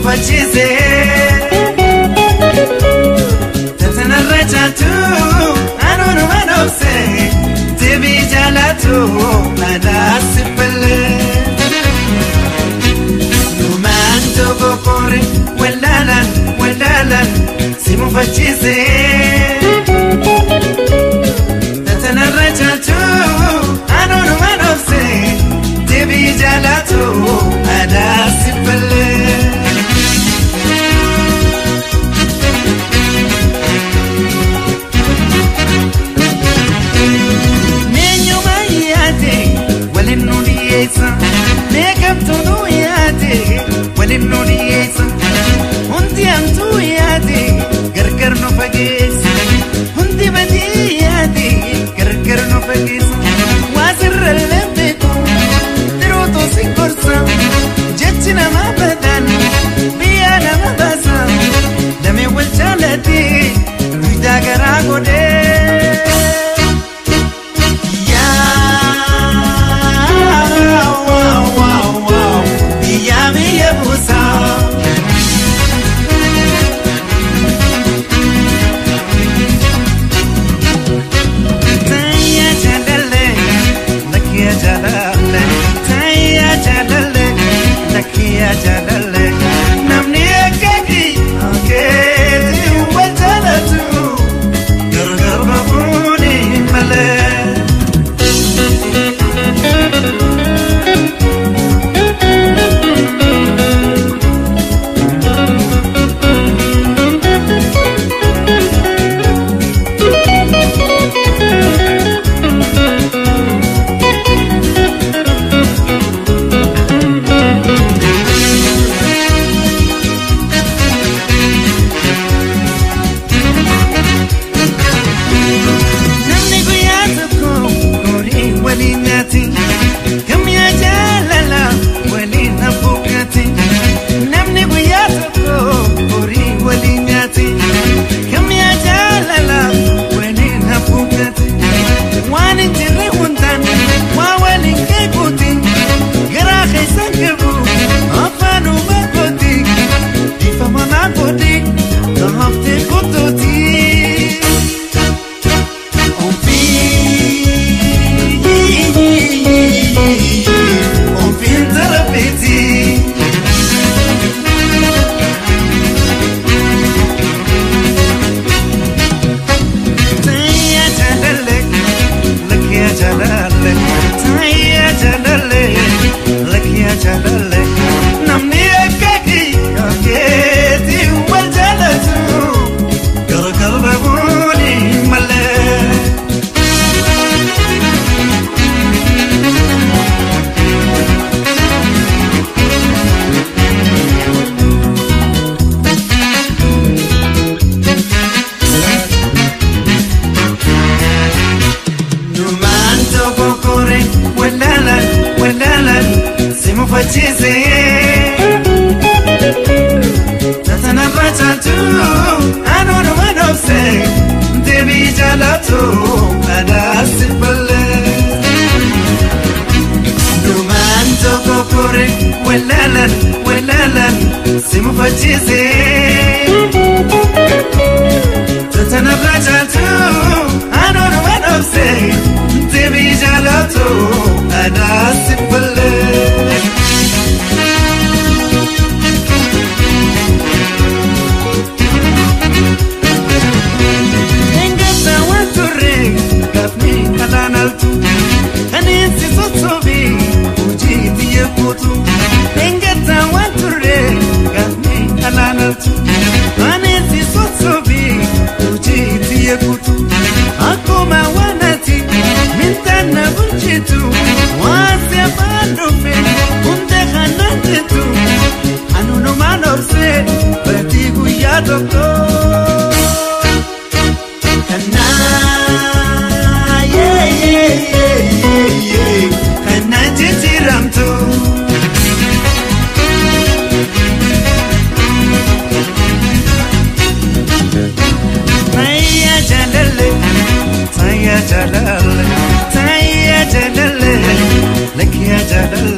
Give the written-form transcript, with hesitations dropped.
mufachiise. Tanarra caaltu anuunuma dhoofse deebii jaalatu aadaa sifalee. Numaan tokko kore walaalaan walaalaan si mufachiise. Tanarra caaltu anuunuma dhoofse deebii jaalatu aadaa sifalee. Hundi amtuu yaade gargar nu fageessa. Hundi badii yaade gargar nu fageessa. Waa sirrallee beeku diruutu si gorsa. Jechi nama badaan biyya nama baasa. Damee wal jaalatee guyyaa garaa godhee. Biyya biyya buusa. Namni akka keetii wal jaalatu gargar bahuun malee. Namni akka keetii wal jaalatu gargar bahuun malee. Numaan tokko kore walaalaan walaalaan si mufachiise. Tanarra caaltu anuunuma dhoofse deebii jaalatu aadaa sifalee. Numaan tokko kore walaalaan walaalaan si mufachiise. Tanarra caaltu anuunuma dhoofse deebii jaalatu aadaa sifalee. Akkuma waanati mintaana bulchitu waan si afaan dhufe hunda kanattitu anuunumaan obse badii guyyaa tokko. Kanaa kanaa jijjiiramtu. Taya jalale, taya jalale, lakya jalale.